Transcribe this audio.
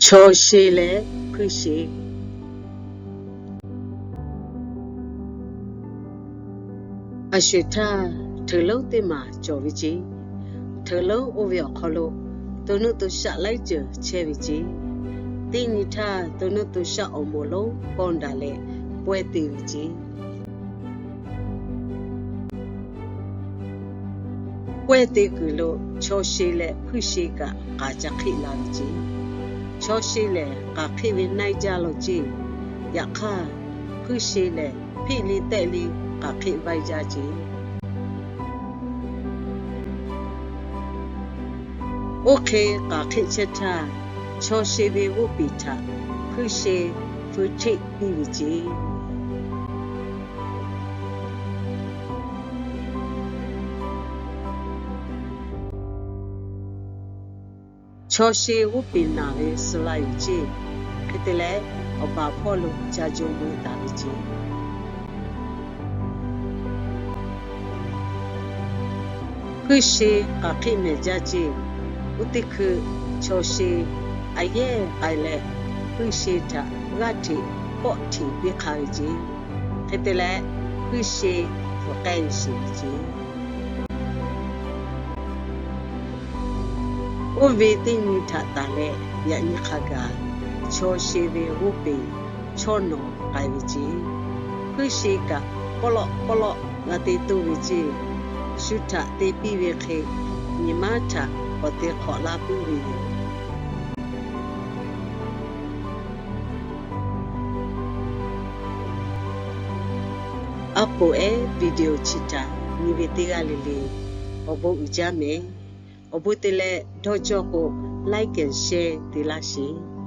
Chaw she leh hpuiˇ she. A sho-eˬ htaˇ, htaꞈ lonˉ teˇ maˬ cawˬ ve ceˇ. Htaꞈ lonˉ oˇ ve awˬ hk'aw lo to nuˇ to shaˆ laiˉ ceuˬ chehˇ ve ceˇ. Teˇ nyi htaˇ, to nuˇ to shaˆ awˬ moˍ lonˉ paw daꞈ leh pawehˇ te ve ceˇ. Pawehˇ te kuiˬ lo chaw she leh hpuiˇ she kaꞈ k'aˍ ca hk'eˆ la ve ceˇ. Chaw she lehˬ, k'aˍ hk'eˆ ve naiˇ jaˇ law ceˇ. Yaꞈ hk'aˇ, hpuiˇ she lehˬ, hpeˆ le tehˆ le k'aˍ hk'eˆ vaiˇ jaˇ ceˇ. Oˇ hk'e k'aˍ hk'eˆ chehˇ htaˇ, chaw she ve g'oˇ peˍ htaꞈ hpuiˇ she feu hteˆ piˇ ve ceˇ. Chaw she g'oˇ peˍ naˬ ve suh la yoˬ ceˇ. Hk'e te leh, awˬ baˬ hpawˇ lo ca jo mui taˍ ve ceˇ. Hpuiˇ she k'aˍ hk'eˆ mehˍ jaˇ ceˇ. Oˇ teˇ hkui, chaw she a yehˇ k'ai leh, hpuiˇ she htaꞈ g'aˇ hteꞈ kawˆ hteꞈ piˇ hk'a ve ceˇ. Hk'e te leh, hpuiˇ she bvuhꞈ k'ai sheˍ ve ceˇ. Oˇ ve teˇ nyi htaꞈ taˍ leh, yaꞈ nyi hk'a gaˬ chaw she ve g'oˇ peˍ chawˇ nawˬ k'ai ve ceˇ. Hpuiˇ she kaꞈ pawˆ lawˆ pawˆ lawˆ g'a te toˇ ve ceˇ. Shu htaꞈ te piˇ ve hk'e, nyi ma htaꞈ k'awꞈ te hk'awꞈ laˇ puiˉ ve yoˬ. A poˍ ehˉ video chi htaꞈ nyi ve teˇ g'aˇ le le awˬ bon uiˍ jaˇ mehˍ. Awˬ bon te leh dawˇ cawˇ k'o, like and share te laˇ sheˍ.